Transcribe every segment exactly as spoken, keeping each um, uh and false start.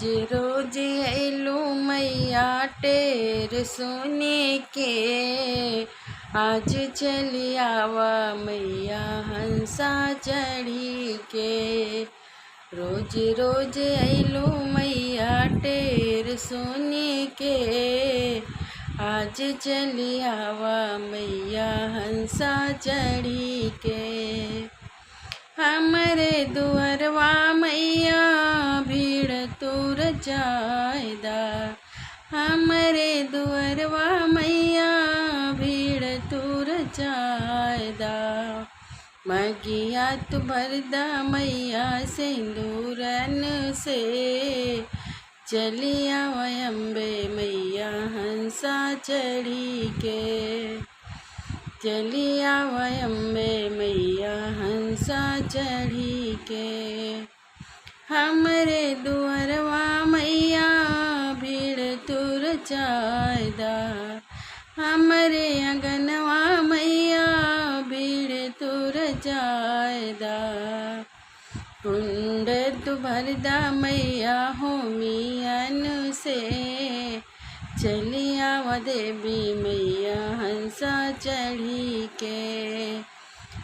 जे रोज अइलू मैया टेर सुनी के, आज चली आवा मैया हंसा चढ़ी के। रोज रोज अइलू मैया टेर सुनी के, आज चली आवा मैया हंसा चढ़ी के। हमरे दुअरवा मैया भीड़ तूर जायदा, हमरे दुअरवा मैया भीड़ तूर जायदा। मगिया तू भरदा मैया सिंदूरन से, चली आवा अम्बे मैया हंसा चढ़ी के। चली आवा अम्बे मैया हंसा चढ़ी के। हमरे दुअरवा मैया भीड़ तूर जायदा, हमरे अंगनवा मैया भीड़ तूर जायदा। कुंड तू भरदा मैया होमियन से, चली आवा देवी मैया हंसा चढ़ी के।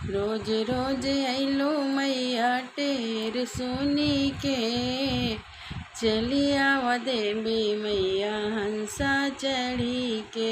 रोज रोज अइलू मैया टेर सुनी के, चली आवा देवी मैया हंसा चढ़ी के।